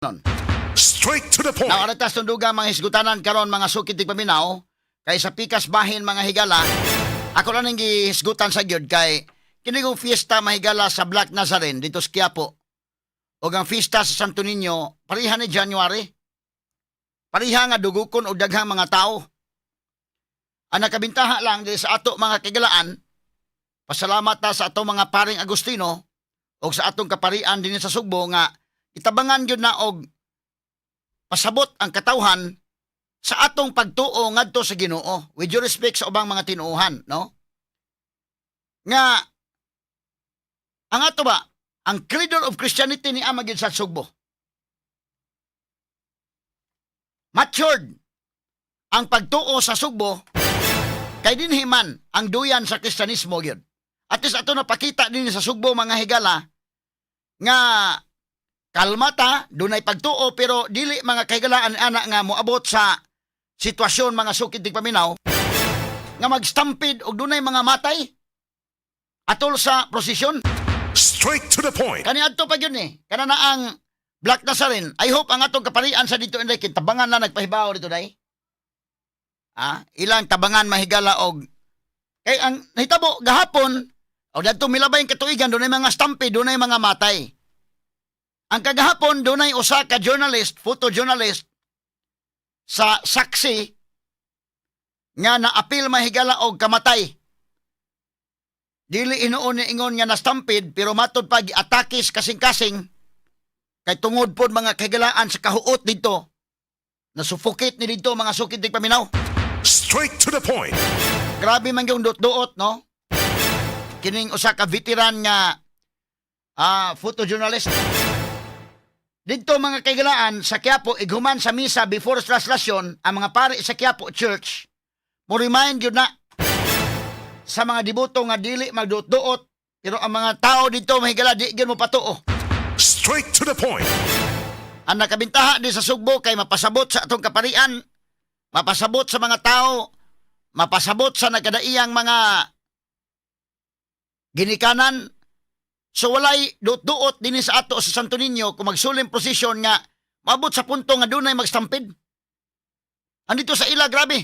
Nun. Straight to the point. Now, aratas tunduga mga hisgutanan karon, mga sukit paminaw, kay sa pikas bahin, mga higala, ako lang ning gihisgutan sa gyud kay kini kong fiesta, mahigala, sa Black Nazarene dito sa Quiapo ug ang fiesta sa Santo Niño pareha ni January. Pareha nga dugukon og daghang mga tao. Ang nakabintaha lang diri sa ato, mga kahigalaan, pasalamat ta sa atong mga paring Agustino ug sa atong kaparian dinhi sa Sugbo nga itabangan gyud na og pasabot ang katawhan sa atong pagtuo ngadto sa Ginoo, with due respect sa ubang mga tinuohan, no, nga ang ato ba ang cradle of Christianity ni ama gyud sa Sugbo. Matured ang pagtuo sa Sugbo kay dinhi man ang duyan sa Kristiyanismo gyud. At least ato napakita din sa Sugbo, mga higala, nga kalma ta, dunay pagtuo, pero dili, mga kahigalaan, ana nga moabot sa sitwasyon, mga sukid paminaw, nga magstampede og dunay mga matay atol sa prosesyon. Straight to the point. Kani adto pa gyud ni. Kana na ang Black Nazarene. I hope ang atong kaparian sa dito inday tabangan na nagpahibaw dito day. Ah, ilang tabangan, mahigala, og kay ang nahitabo gahapon o dadto milabay ang katuigan, dunay mga stampede, dunay mga matay. Ang kagahapon dunay usa ka journalist, photojournalist sa Saksi nga naapil, mahigala, og kamatay. Dili inuon ni ingon nga na-stampede, pero matod pa giatakis kasing-kasing kay tungod pod, mga kahigalaan, sa kahuot dito. Na-suffocate ni dito, mga sukid paminaw. Straight to the point. Grabe man yung duot-duot, no? Kining usa ka veteran nga photojournalist. Dito, mga kahigalaan, sa Quiapo, ighuman sa misa before traslasyon, ang mga pari sa Quiapo Church mo remind yun na sa mga deboto nga dili magduot-duot, pero ang mga tao dito, mahigala, di gyud mo patuo. Straight to the point. Ang nakabintaha di sa Sugbo kay mapasabot sa atong kaparian, mapasabot sa mga tao, mapasabot sa nagkadaiyang mga ginikanan. So walay duot-duot dinhi sa ato sa Santo Niño kung magsulim prosesyon nga maabot sa punto nga dunay magstampede. Andito sa ila, grabe.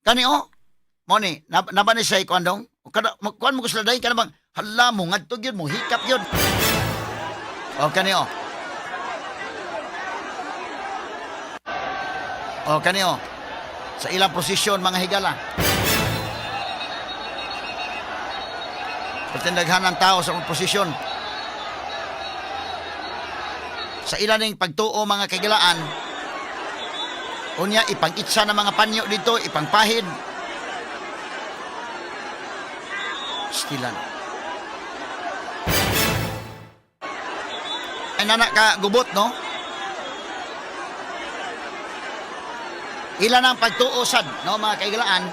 Kani oh, mo ni naba ni say kuan dong. Kada kuan mo ko sila dahil kana bang hala mo ngadto gyud mo hikap gyud. O kani oh. O kani oh. Sa ilang posisyon, mga higala. Patindaghan ang tao sa posisyon. Sa ilan ning pagtuo, mga kagilaan, unya ipang-itsa ng mga panyo dito, ipangpahid. Stilan. Ay nana ka gubot, no? Ilan ang pagtuo sad, no, mga kaigalaan?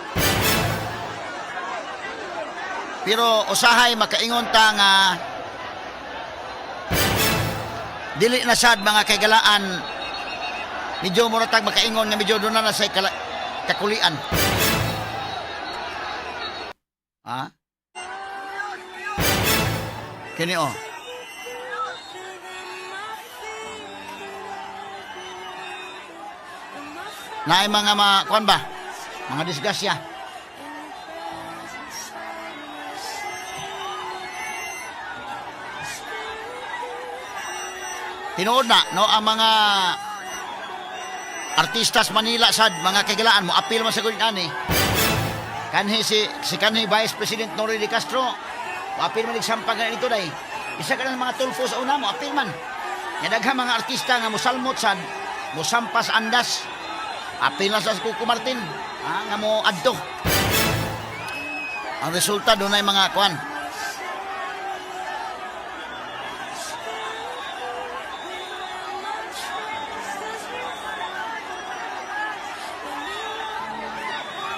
Pero usahay makaingon ta nga dili na sad, mga kaigalaan, medyo muratag makaingon nga medyo doon na sa kakulian. Ha? Kini oh. Naay mga kuan ba? Mga disgrasya. Tinuod na, no, ang mga artistas Manila sad, mga kagilaan, mo apil man sa gud ani. Kanhi si kanhi Vice President Nory de Castro, mo apil man nagsampag na dito day. Isa ka ng mga Tulfo sa una mo apil man. Nga daghang mga artista nga mosalmot sad, mosampas andas. Apil na sa Coco Martin, nga mo adto. Ang resulta dunay mga kuan.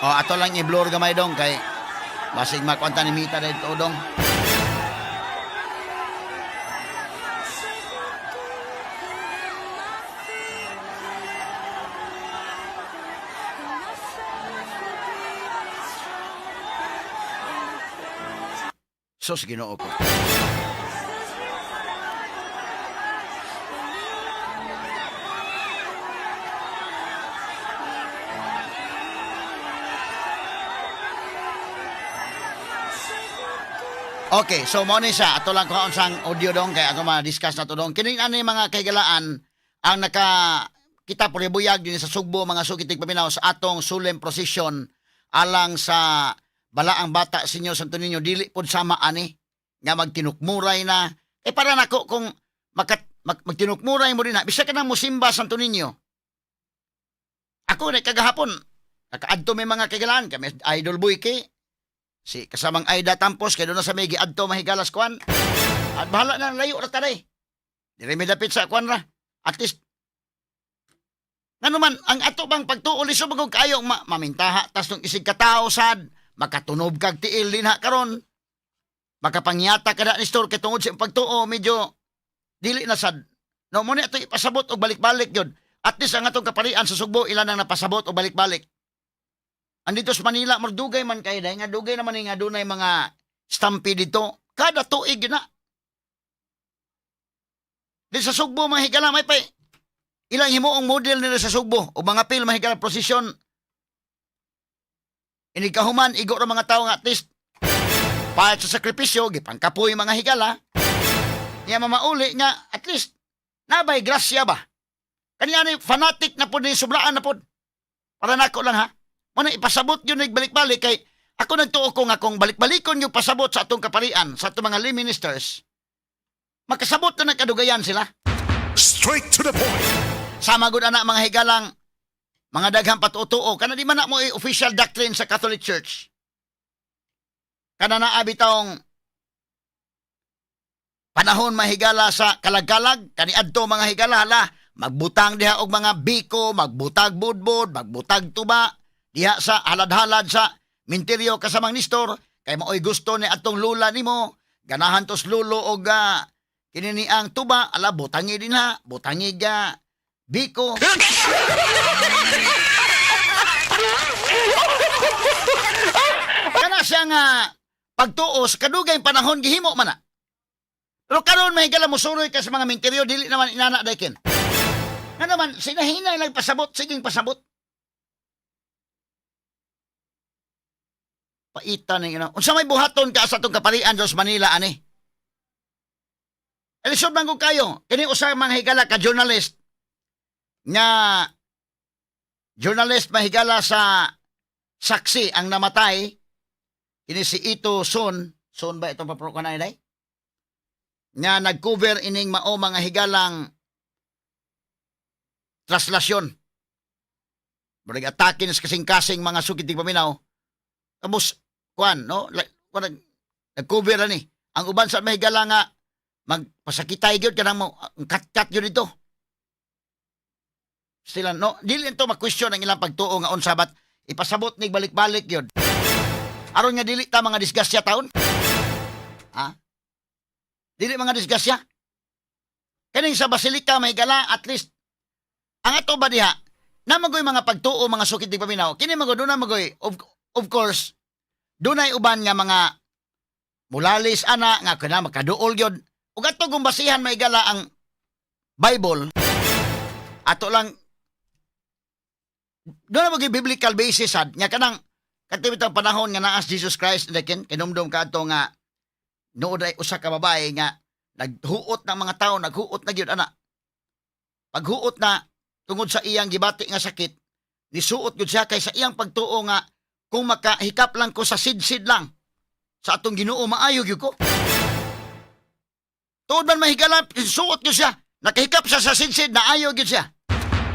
O, ato lang i-blur gamay dong kay basig makuanta ni Mita dito dong. Sus, Ginoo ko. Okay, so mo ni siya. Ato lang kuhaon sang audio dong kay ato ma-discuss na to dong. Kini ani mga kahigalaan ang naka kita puribuyag din sa Sugbo, mga suki tigpaminaw, sa atong solemn procession alang sa Balaang Bata Senyor Santo Niño, dili pod sama ani nga magtinukmuray na. Eh, para nako, kung magtinukmuray mo din na bisag ka na musimba Santo Niño. Ako na kagahapon nakaadto may mga kahigalaan kami, Idol Boy kay si kasamang Aida Tampos, kay doon na sa may giadto mahigalas kuan at bahala na, layo ra taday, diri mi dapit sa kuan ra. At least ngano man ang ato bang pagtuo, lisod man kaayo mamintaha tas nung isig katao sad makatunob kag tiil dinha karon, makapangyata kada ni store kay tungod sa imong pagtuo medyo dili na sad, no? Mo ni ato ipasabot og balik-balik gyud. At least ang atong kaparian sa Sugbo, ilan ang napasabot og balik-balik. Andito sa Manila, murdugay man kay dahil nga dugay naman ni nga dunay mga stampede dito. Kada tuig yun na. Di sa Sugbo, mga higala, may pay ilang himuong model nila sa Sugbo o mga pil, mga higala, prosesyon. Inigkahuman, igo ra mga tao nga at least pahit sa sakripisyo, gipangkapoy, mga higala. Niya mamauli nga at least nabay grasya ba? Kanya ni fanatic na po ni sobraan na po. Para nako lang ha. Muna ipasabot yun balik-balik kay ako nagtuo ko nga kung balik-balikon yung pasabot sa atong kaparian, sa atong mga lay ministers, makasabot na nagkadugayan sila. Straight to the point. Sama gud ana, mga higalang mga daghang patutuo kana di man na mo official doctrine sa Catholic Church. Kana naa bitawng panahon, mahigala, sa kalagkalag kaniadto, mga higala, hala, magbutang diha og mga biko, magbutag budbod, magbutag tuba diha sa halad-halad sa minteryo kasamang nistor kay maoy gusto ni atong lula nimo, ganahan tos lulo og kini ni ang tuba, ala, butangi din ha, butangi ga biko. Kana siya nga pagtuos kadugay panahon gihimo man na. Pero karon, may higala, musuroy ka sa mga minteryo, dili naman inana daykin. Nga naman, sinahinay lang pasabot, siging pasabot. Paita ni ina. Unsa may buhaton ka sa atong kaparian sa Manila ani? Elisod man ko kayo, kini usa mga higala ka journalist nga journalist, mahigala, sa Saksi ang namatay kini si Ito Son. Son ba itong papro kanay day nga nag-cover ining mao, mga higalang traslasyon? Murag atake sa kasing-kasing, mga suki tigpaminaw. Tapos kuan no, like, kuan, nag-cover ani ang uban sa mahigala nga magpasakitay gyud kanang mo ang kat-kat gyud dito sila, no? Dili to ma-question ang ilang pagtuo nga unsa bat ipasabot nig balik-balik gyud aron nga dili ta mga disgrasya taon, ha, dili mga disgrasya. Kaning sa Basilica, may gala, at least ang ato ba diha na magoy mga pagtuo, mga sukit di paminaw, kini magoy doon na magoy of course dunay uban nga mga mulalis ana nga kana makaduol gyud ug ato kung basihan, may gala, ang Bible ato lang doon na maging biblical basis sad nga kanang katibitang panahon nga naas Jesus Christ lakin kinumdum ka ato nga nood ay usa ka babae nga naghuot ng mga tao, naghuot na gyud ana. Paghuot na tungod sa iyang gibati nga sakit, nisuot gyud siya kay sa iyang pagtuo nga kung makahikap lang ko sa sidsid lang sa atong Ginoo, maayo gyud ko. Tuod man, mahigala, suot gyud siya, nakahikap siya sa sidsid, naayo gyud siya.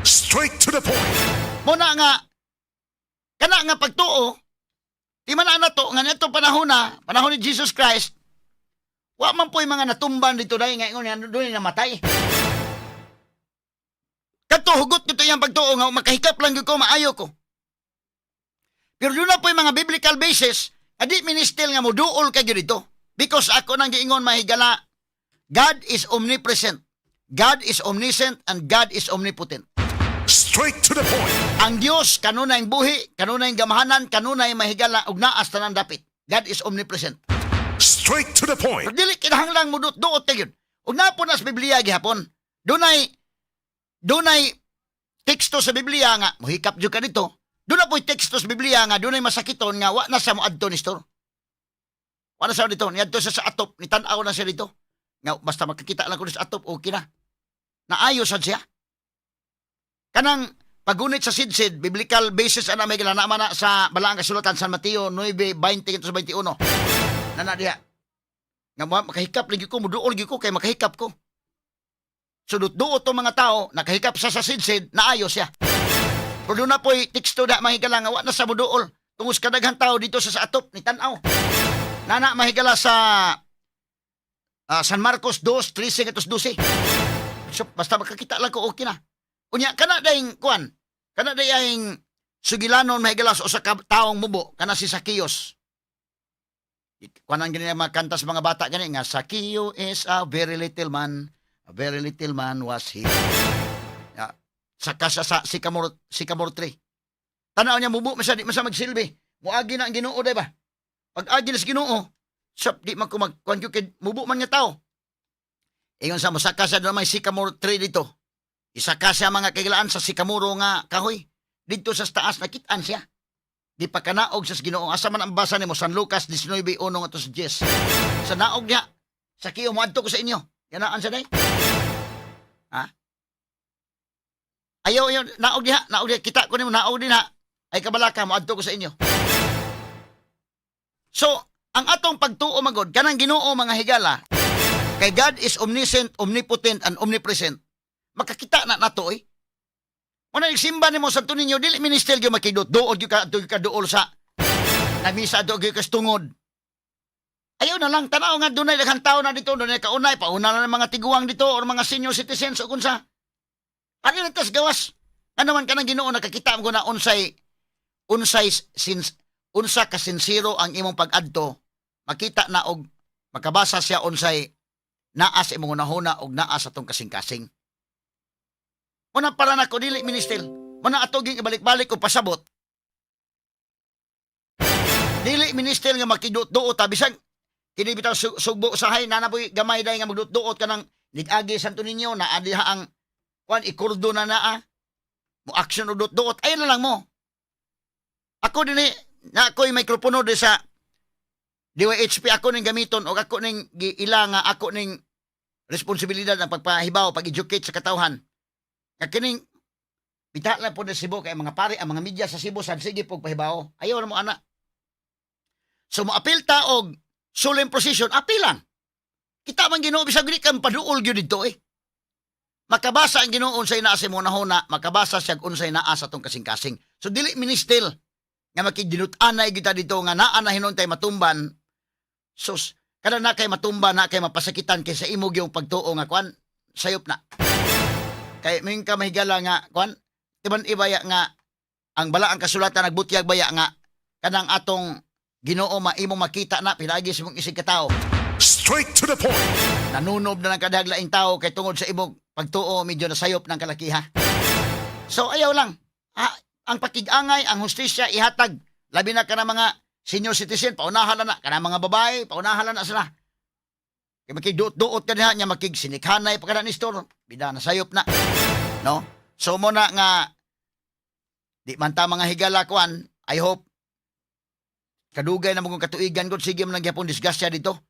Straight to the point. Muna nga kana nga pagtuo di man na to nga nitong panahon na panahon ni Jesus Christ, wa man po'y mga natumban dito dahil nga ingon nga doon namatay. Kadto hugot nito iyang pagtuo nga makahikap lang gyud ko, maayo ko. Pero doon na po'y mga biblical basis nga di ministil nga moduol ka gyud dito because ako nang giingon, mahigala, God is omnipresent, God is omniscient and God is omnipotent. Straight to the point. Ang Dios kanunay buhi, kanunay gamahanan, kanunay mahigala ug naas tanan dapit. God is omnipresent. Straight to the point. Pero dili kinahanglang mo duot gyud. Ug naa po na sa Biblia gihapon. Dunay teksto sa Biblia nga mohikap jud ka dito. Dunay po'y teksto sa Biblia nga dunay masakiton nga wa na sa moadto ni store. Wala sa dito, niadto siya sa atop, nitan-aw na siya dito. Nga basta makakita lang ko sa atop, okay na. Naayo sad siya. Kanang pagunit sa sidsid, biblical basis ana, may na na sa Balaang Kasulatan, San Mateo 9:20 sa 21. Nana diha. Nga makahikap lagi ko, muduol lagi ko kay makahikap ko. So duot to mga tao, nakahikap sa sidsid, naayo siya. Pero doon na po'y teksto da, mahigala, nga wa na sa muduol. Tungos kadaghan tao dito sa atop, ni tanaw. Nana, mahigala, sa San Marcos 2, 13 12. So, basta makakita lang ko, okay na. Unya, kana dayng kuan, kana dayng sugilanon, mahigala, sa usa ka taong mubo, kana si Zacchaeus. Kuan ang gani mga kanta sa mga bata gani nga "Zacchaeus is a very little man, a very little man was he." Ya, saka siya sa sycamore tree. Tanaw niya mubo man siya, di man siya magsilbi. Muagi na ang Ginoo, di ba? Pag agi na sa Ginoo, sap di man ko mag kuan kay mubo man nga tao. Ingon sa mosaka siya doon may sycamore tree dito. Isaka siya, mga kahigalaan, sa sikamuro nga kahoy. Dito sa taas nakitaan siya. Di pa kanaog sa Ginoo. Asa man ang basa nimo? San Lucas 19:1 ngadto sa 10. Sa naog niya, "Zaccheo, moadto ko sa inyo." Yanaan siya day. Ha? Ayaw, ayaw, naog diha, naog diha. Kita ko nimo, naog din ha. Ay kabalaka, moadto ko sa inyo. So, ang atong pagtuo magod, kanang Ginoo, mga higala, kay God is omniscient, omnipotent, and omnipresent. Makakita na nato eh. Muna nagsimba nimo sa Santo Niño, dili minister gyud makidot, duod gyud ka, gyud ka duol sa namisa do gyud ka tungod. Ayaw na lang, tanaw nga dunay daghang tao na dito, dunay kaunay, pauna na ng mga tiguang dito or mga senior citizens o kung sa. Ano na tas gawas? Ano man kanang Ginoo nakakita mo na unsay unsay sins unsa ka sinsero ang imong pag-adto, makita na og makabasa siya unsay naa sa imong hunahuna og naa sa atong kasing-kasing. Muna para nako dili minister. Muna ato ging ibalik-balik og pasabot. Dili minister nga makidut-duot ta bisag kini bitaw sugbo sahay na napoy gamay day nga magdut-duot ka ng nigagi Santo Niño na diha ang kuan ikurdo na naa mo action og dut-duot, ayun na lang mo. Ako dinhi na ako'y mikropono di sa DYHP, ako ning gamiton og ako ning giila nga ako ning responsibilidad ang pagpahibaw, pag-educate sa katawhan. Nga kining bita lang po na Cebu kay mga pare, ang mga media sa Cebu sad sige pog pahibaw. Ayaw na mo ana. So moapil ta og solemn procession, apil lang. Kita man Ginoo bisag di kan paduol gyud didto eh. Makabasa ang Ginoo unsay naa sa imong hunahuna, makabasa siya unsay naa sa atong kasing-kasing. So dili minister nga makigdinut-anay kita dito nga naa na hinuon tay matumban. Sus, kada na kay matumba na kay mapasakitan kay sa imo gyung pagtuo nga kuan sayop na. Kay min ka mahigala nga kuan tiban ibaya nga ang Balaang Kasulatan nagbutyag baya nga kanang atong Ginoo maimong makita na pinaagi sa imong isig katawo. Straight to the point. Nanunob na ng kadaglaing tao kay tungod sa imong pagtuo medyo nasayop ng kalakiha. So ayaw lang. Ha, ang pakigangay, ang hustisya ihatag. Labi na ka na mga senior citizen, paunahan na na. Kana mga babae, paunahan na na sila. Kay makigduot-duot ka diha niya, makigsinikhanay pa ka na ni store. Bida, nasayop na. No? So mo na nga, di man ta, mga higala, kuan, I hope, kadugay na mong katuigan ko, sige mo lang gyapon disgrasya dito.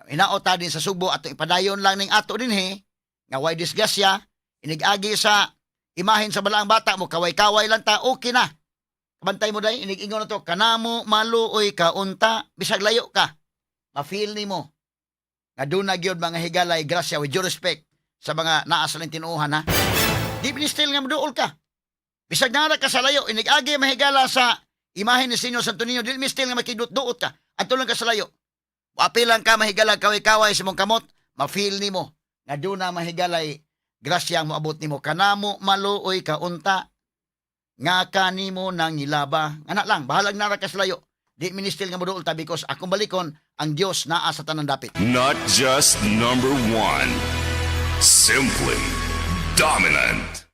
Inaot ta din sa Sugbo, ato ipadayon lang ning ato din he, nga way disgrasya, inigagi sa imahen sa Balaang Bata mo, kaway-kaway lang ta, okay na. Kabantay mo dahil, inig-ingon na to, "Kanamo maluoy kaunta," bisag layo ka, ma-feel nimo nga doon na gyud, mga higalay, grasya. With due respect sa mga naa sa tinuohan ha. Di still nga moduol ka. Bisag naa ka sa layo, inigagi, mahigala, sa imahen ni Senyor Santo Niño, di still nga makidut-duot ka. Adto lang ka sa layo. Apil lang ka, mahigala, kaway-kaway sa mong kamot, ma-feel nimo nga doon na, mahigalay, grasya ang moabot nimo. "Kanamo maluoy kaunta nga kanimo nang ilaba." Ana lang, bahalag nara ka sa layo. Di minister nga moduol ta because akong balikon ang Dios naa sa tanang dapit. Not just number one, simply dominant.